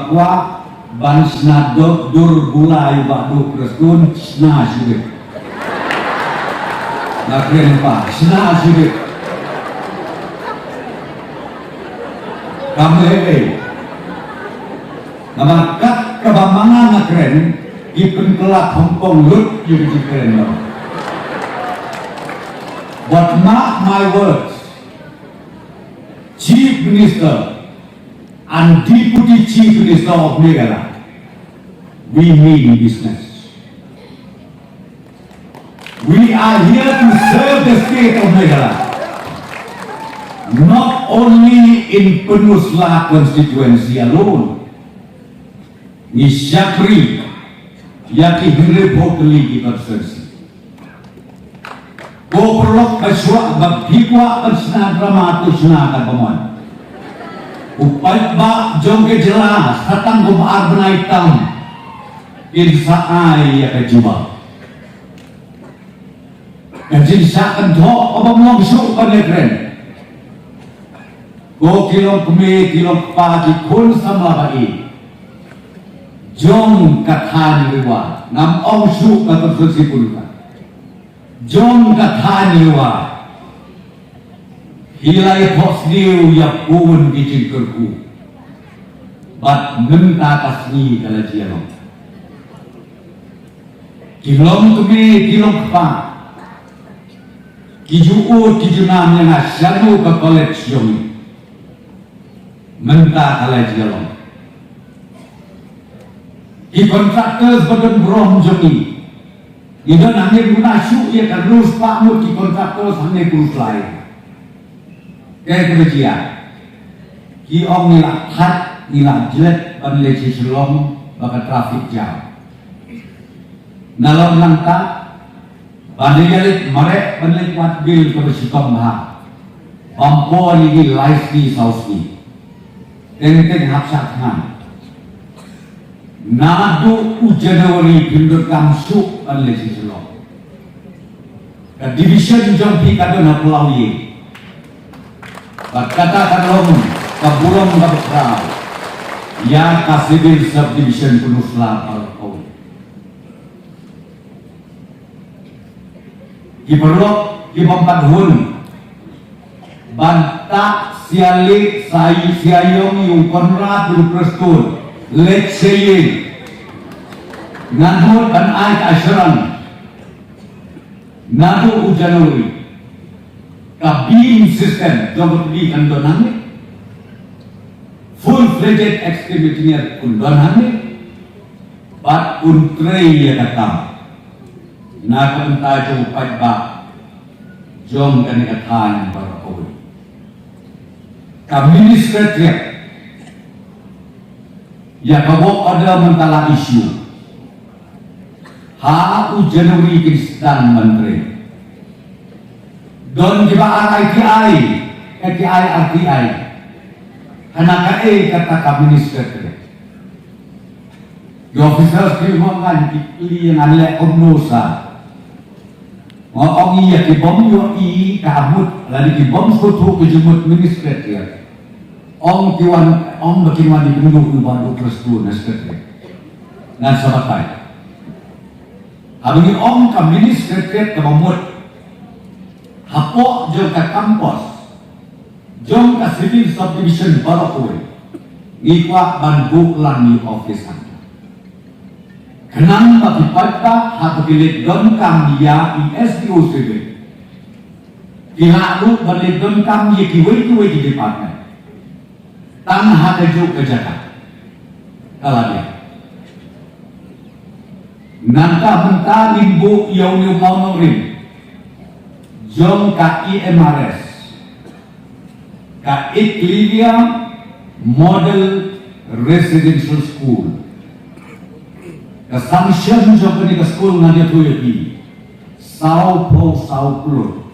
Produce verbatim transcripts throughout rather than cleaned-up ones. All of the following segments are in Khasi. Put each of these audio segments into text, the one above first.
Kwah ban shna dur bula ïa u Bah Duh Prestone, shna shuh. Nga kren ba shna shuh. Kam leh ei. Namar kat kaba ma nga nga kren, ki pynkylla Hong Kong lut ïa ka jingkren. But mark my words, Chief Minister and Deputy Chief Minister of Meghalaya, we mean business. We are here to serve the state of Meghalaya, not only in Pynursla constituency alone. Ngi shakri ïa ki hynriewphew tylli ki constituency. Ko paralok, ba shuwa ba phi kwah ban shna drama to shna katba mon. U paidbah jong ka jylla, sa tang kum ar bnai tam, kin sa ai ïa ka jubab. Ka jingshah kynthoh kaba ym long shuh ban ïa kren. Ko ki long kmie, ki long kpa, ki khun samla ba ïeit jong ka thaiñ Lewa, ngam ong shuh ka constituency Pyrtuh, jong ka thaiñ Lewa. Phi la ïathoh sniew ïa bun ki jingkyrkhu, bad mynta ka sngi ka la jia long. Ki long kmie, ki long kpa, ki ju ud, ki ju nam ïa nga shano ka college jong ngi. Mynta ka la jia long. Ki contractors ba don burom jong ngi, ngi don hangne, mut na shu ïa ka rus pa mut ki contractors hangne Pynursla. Kaei kaba jia? Ki ong ngi la thait, ngi la jlet ban leit sha Shillong ba ka traffic jam. Nalor nangta, ban ïa leit mareh ban leit wad bill kaba shitom bha, bam por ïa ngi lai sngi saw sngi. Teng teng hap shah thngan. Naduh u January phim donkam shuh ban leit sha Shillong. Ka division jong phi ka don ha Palawi. Bad kata ka long ka burom kaba khraw ïa ka civil subdivision Pynursla baroh kawei. Ki paralok, ki bym pat hun ban tah sia leit sia ïong ïa u Conrad bad u Prestone, leit sha ïing. Ngan mut ban ai ka assurance naduh u January, ka beam system jong ka pdeng kan don hangne. Full fledged executive engineer un don hangne. Bad un trei ïa ka kam na ka bynta jong u paidbah jong kane ka thaiñ baroh kawei. Ka Mini Secretariat, ïa ka work order mynta la issue. Ha u January kin sdang ban trei. Don kiba R I T I, R I T I, R T I. Hana kaei kata ka Mini Secretariat? Ki officers ki ong ngan, ki kylli ngan leh kumno sa. Nga ong ïa ki bym ïohi ka mut lane ki bym sngewthuh ka jingmut Mini Secretariat. Ong ki wan, ong ba kin wan ïakynduh ïa u Bah Duh Prestone na Secretariat. Ngan sa batai. Haba ngi ong ka Mini Secretariat kaba mut hapoh jong ka campus jong ka civil subdivision baroh kawei, ngi kwah ban buh lang ïa u office hangne. Khnang ba ki paidbah haba ki leit donkam ïa i S D O civil, ki lah ruh ban leit donkam ïa kiwei kiwei ki department. Tang ha kajuh ka jaka. Ka la dei. Nangta mynta ngin buh ïa une u mawnongrim jong ka E M R S, ka Eklavya Model Residential School. Ka sanction jong kane ka skul ngan ïathuh ïa phi, sawphew saw klur.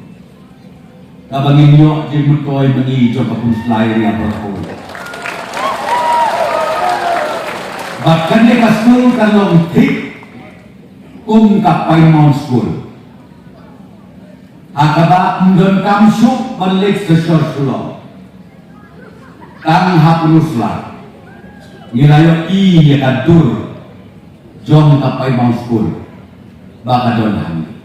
Kaba ngin ïoh jingmyntoi ma ngi jong ka Pynursla area baroh kawei. Bad kane ka skul kan long thik kum ka Pine Mount School, ha kaba ym donkam shuh ban leit sha shor Shillong. Tang ha Pynursla Ngi la ïohi ïa ka dur jong ka pynban skul ba ka don hangne.